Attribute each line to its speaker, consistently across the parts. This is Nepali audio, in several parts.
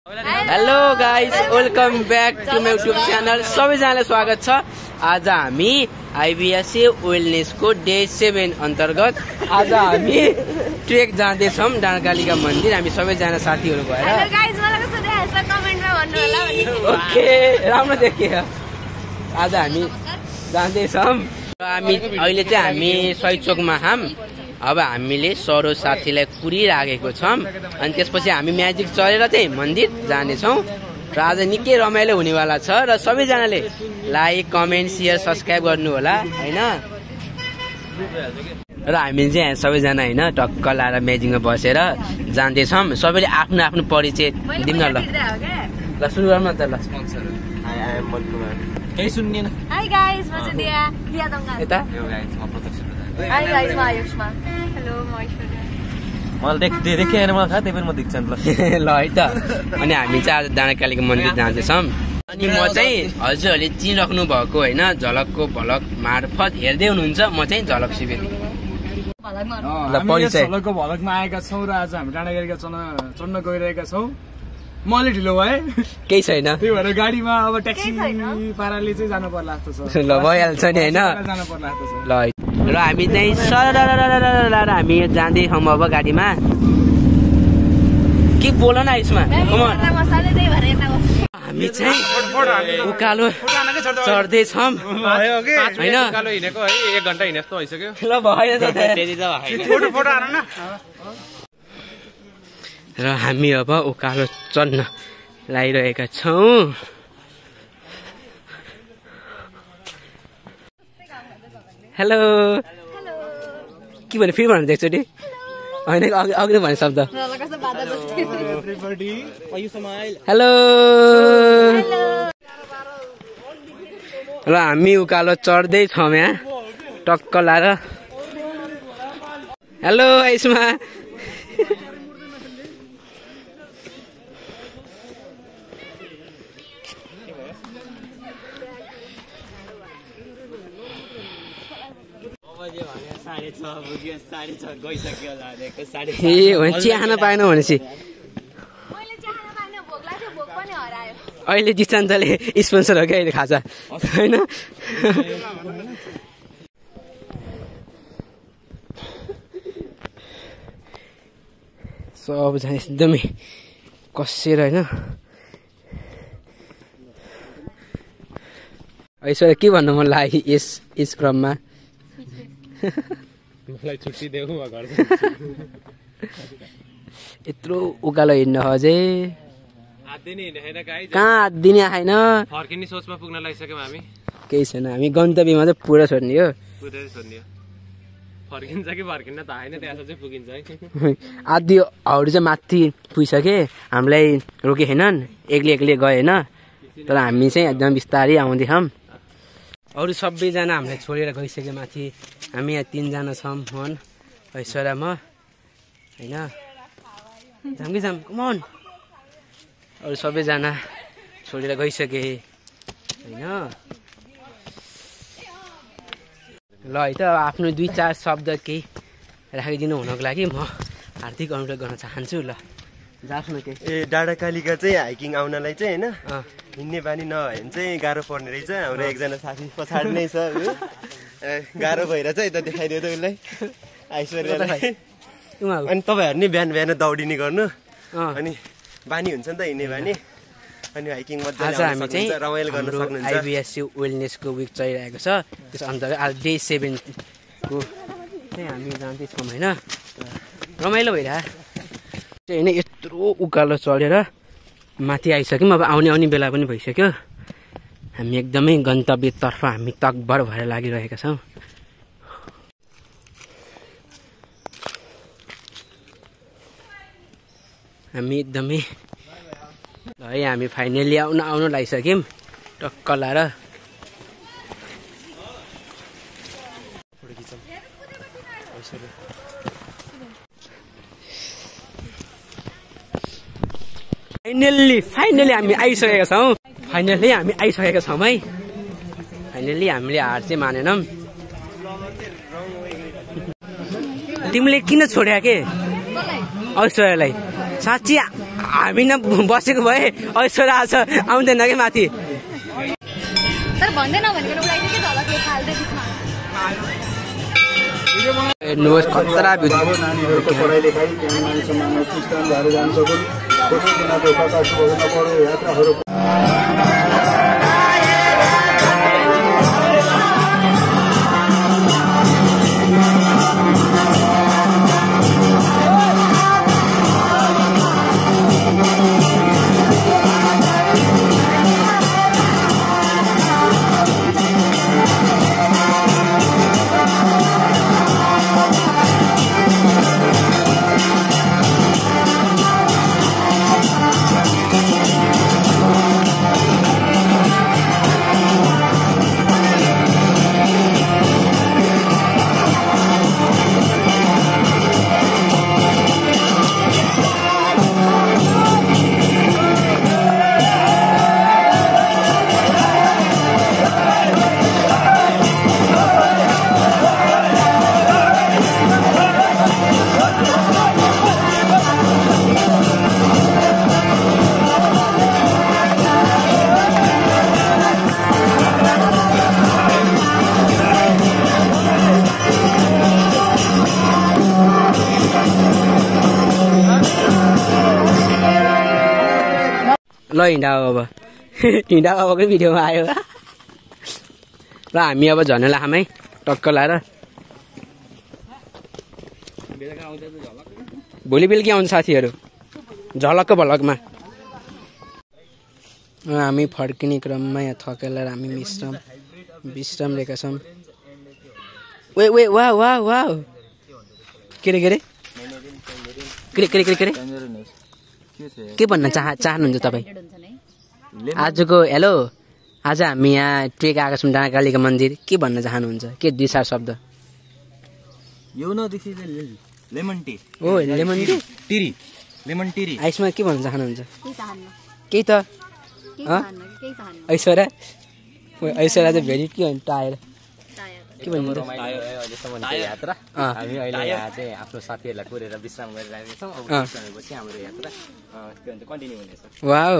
Speaker 1: Hello guys, welcome back to my YouTube channel. सबैजनालाई स्वागत छ। आज हामी आइबिएससी वेलनेसको डे 7 अन्तर्गत आज हामी ट्रेक जाँदैछौँ डाँडाकालिका मन्दिर। हामी सबैजना साथीहरू भएर। ओके, राम्रो देखियो। आज हामी जाँदैछौँ। हामी अहिले चाहिँ हामी शहीद चोकमा छौँ। अब हामीले सरो साथीलाई कुरिराखेको छौँ अनि त्यसपछि हामी म्याजिक चलेर चाहिँ मन्दिर जानेछौँ र आज निकै रमाइलो हुनेवाला छ र सबैजनाले लाइक, कमेन्ट, सेयर, सब्सक्राइब गर्नु होला हैन। र हामी चाहिँ सबैजना हैन टक्क लाएर म्याजिकमा बसेर जाँदैछौँ। सबैले आफ्नो आफ्नो परिचय दिउँ न। ल सुरु गरौँ न त। ल केही सुन्दैन।
Speaker 2: हाई गाइस, म चाहिँ दिया दंगा।
Speaker 1: यता
Speaker 2: हाई गाइस, म आयुष्मा। हेलो, म ऐश्वर्या।
Speaker 3: मलाई देखिएन, मलाई थाहा, त्यही पनि म देख्छु ल।
Speaker 1: ल है त। अनि हामी चाहिँ आज डाँडाकालीको मन्दिर जाँदैछौँ। अनि म चाहिँ हजुरहरूले चिनिराख्नु भएको होइन झलकको भलक मार्फत हेर्दै हुनुहुन्छ। म चाहिँ झलक शिविर।
Speaker 4: ल परिचय। झलकको भलकमा आएका छौँ र आज हामी डाँडाकालीका चढ्न गइरहेका छौँ। म अलि ढिलो भए
Speaker 1: केही छैन,
Speaker 4: त्यही भएर गाडीमा अब ट्याक्सी पाराले चाहिँ जानु पर्ला जस्तो छ।
Speaker 1: ल भइहाल्छ नि होइन।
Speaker 4: जानु पर्ला जस्तो छ।
Speaker 1: ल र हामी चाहिँ हामी जाँदैछौँ अब गाडीमा। के बोल न यसमा। हामी चाहिँ उकालो चढ्दैछौँ होइन।
Speaker 3: 1 घण्टा हिँडे जस्तो भइसक्यो।
Speaker 1: ल भएन त। र हामी अब उकालो चढ्न लागिरहेका छौँ। हेलो के भन्यो, फेरि भन्नु एकचोटि होइन, अघि भने शब्द। हेलो। र हामी उकालो चढ्दैछौँ यहाँ टक्क लाएर। हेलो यसमा। ए हो चिया खान पाएन भनेपछि अहिले जिसान्तले स्पोन्सर हो क्या अहिले खाजा होइन। सबजना एकदमै कसेर होइन। ऐश्वर्या के भन्नु मन लाग्यो यस क्रममा?
Speaker 3: मलाई छुट्टी देऊ घर।
Speaker 1: यत्रो उकालो हिँड्न अझै कहाँ दिने आएन।
Speaker 3: फर्किने सोचमा पुग्न लागिसक्यौँ हामी।
Speaker 1: केही छैन, हामी गन्तव्यमा चाहिँ पुरा छोड्ने हो।
Speaker 3: फर्किन्छ कि फर्किन्न त होइन, त्यहाँ चाहिँ पुगिन्छ है।
Speaker 1: आधीहरू चाहिँ माथि पुगिसके, हामीलाई रोके छैनन्, एक्लै गए होइन। तर हामी चाहिँ एकदम बिस्तारै आउँदैछौँ। अरू सबैजना हामीलाई छोडेर गइसक्यो माथि। हामी यहाँ 3 जना छौँ, मोहन, ऐश्वर्या, म होइन। जाम कि जाम, कमन। अरू सबैजना छोडेर गइसके होइन। ल है त, आफ्नो 2-4 शब्द केही राखिदिनु हुनको लागि म हार्दिक अनुरोध गर्न चाहन्छु। ल जानुहोस् न केही।
Speaker 5: डाँडाकालिका चाहिँ हाइकिङ आउनलाई चाहिँ होइन हिँड्ने बानी नभए भने चाहिँ गाह्रो पर्ने रहेछ। हाम्रो एकजना साथी पछाडि नै छ, गाह्रो भएर चाहिँ यता देखाइदियो त उसलाई, ऐश्वर्यालाई। अनि तपाईँहरू नि बिहान दौडिने गर्नु, अनि बानी हुन्छ नि त हिँड्ने बानी। अनि हाइकिङ
Speaker 1: आज हामी चाहिँ
Speaker 5: रमाइलो गर्न सक्नुहुन्छ।
Speaker 1: आइबिएससी वेलनेसको विक चलिरहेको छ, त्यस अन्तर्गत आज डे 7 को चाहिँ हामी जाँदैछौँ होइन। रमाइलो भइरहेको होइन। यत्रो उकालो चढेर माथि आइसक्यौँ। अब आउने बेला पनि भइसक्यो। हामी एकदमै गन्तव्यतर्फ हामी तकभर भएर लागिरहेका छौँ। हामी एकदमै है हामी फाइनली आउनु लागिसक्यौँ टक्क लाएर। फाइनली हामी आइसकेका छौँ। है। फाइनली हामीले हार चाहिँ मानेनौँ। तिमीले किन छोड्या के ऐश्वर्यालाई? साँच्ची हामी न बसेको भए ऐश्वर्या आज आउँदैन कि माथि
Speaker 2: तर भन्दैन भनेको उडाइदियो के झलक फाल्दै बिचमा
Speaker 1: हेर्नुहोस् खतरा भिडियो
Speaker 6: नानीहरूको पढाइ लेखाइ त्यहाँ मानिसमा सिस्टम भएर जान सकुन् कसै दिन धोका सुरु नपरोस् यात्राहरू
Speaker 1: ल हिँडा अब हिँडा अबकै भिडियोमा आयो र हामी अब झर्ने लामै टक्क लाएर भोलि बेलुकी आउँछ साथीहरू झलक्क भलकमा हामी फर्किने क्रममा यहाँ थकेर हामी विश्राम लिएका छौँ वे वा वा वा के रे के भन्न चाहनुहुन्छ तपाईँ आजको हेलो आज हामी यहाँ ट्रेक आएका छौँ डाँडाकालीका मन्दिर के भन्न चाहनुहुन्छ के दुई चार शब्द
Speaker 5: lemon tea
Speaker 1: oh lemon tea
Speaker 5: tree lemon tree
Speaker 1: आइसमा के भन्न चाहनुहुन्छ केही त ऐश्वर्या चाहिँ भेरी के भन्छ टायर के भन्नु
Speaker 3: यात्रा हामी अहिले यहाँ चाहिँ आफ्नो साथीहरूलाई कुरेर विश्राम गरिरहेका छौँ अब विश्रामपछि हाम्रो यात्रा के भन्छ कन्टिन्यू हुनेछ
Speaker 1: वाउ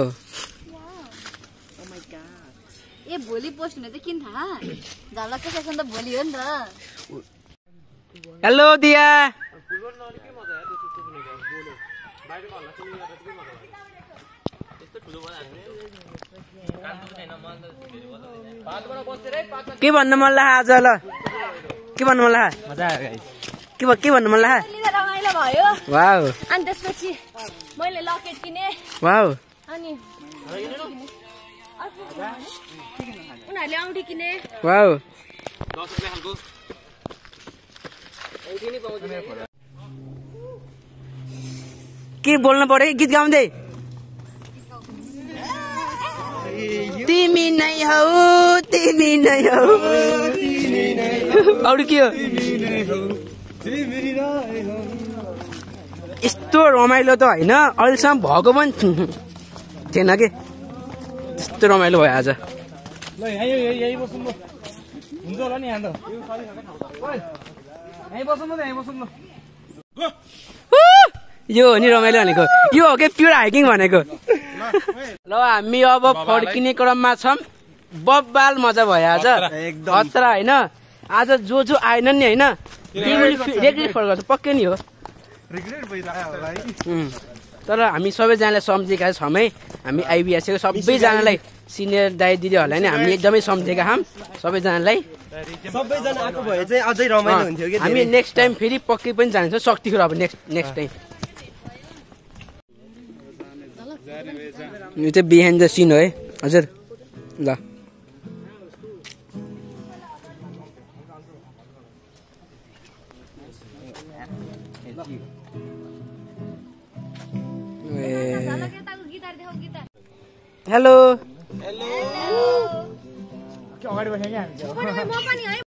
Speaker 2: ए भोलि पोस्ट हुने चाहिँ किन थाहा झलक्क सेसन त भोलि हो नि त
Speaker 1: हेलो दिया के भन्नु मन लाग्यो आज ल के भन्नु मन लाग्यो
Speaker 3: मजा आयो
Speaker 1: के भन्नु मन लाग्यो
Speaker 2: रमाइलो भयो
Speaker 1: वाउ
Speaker 2: अनि त्यसपछि मैले लकेट किने
Speaker 1: वाउ
Speaker 2: अनि उनीहरूले औँठी किने
Speaker 1: वाउ के बोल्नु पर्यो गीत गाउँदै तिमी नै हौ अरू के हो यस्तो रमाइलो त होइन अहिलेसम्म भएको पनि थिएन के त्यस्तो रमाइलो भयो आज
Speaker 4: ल यही बसौँ ल हुन्छ होला नि यहाँ त यही बसौँ न यही बसौँ न
Speaker 1: यो हो नि रमाइलो भनेको यो हो कि प्योर हाइकिङ भनेको ल हामी अब फर्किने क्रममा छौँ बब्बाल मजा भयो आज खतरा होइन आज जो आएनन् नि होइन रेग्रेट फर्काउँछ पक्कै नि हो तर हामी सबैजनालाई सम्झेका छौँ है हामी आइबिएसको सबैजनालाई सिनियर दाइ दिदीहरूलाई नै हामी एकदमै सम्झेका छौँ सबैजनालाई
Speaker 5: सबैजना आएको भए चाहिँ अझै रमाइलो हुन्थ्यो कि
Speaker 1: हामी नेक्स्ट टाइम फेरि पक्कै पनि जान्छौँ शक्तिखोर अब नेक्स्ट टाइम यो चाहिँ बिहाइन्ड द सिन हो है हजुर ल हेलो
Speaker 4: अगाडि बसेँ क्या हामी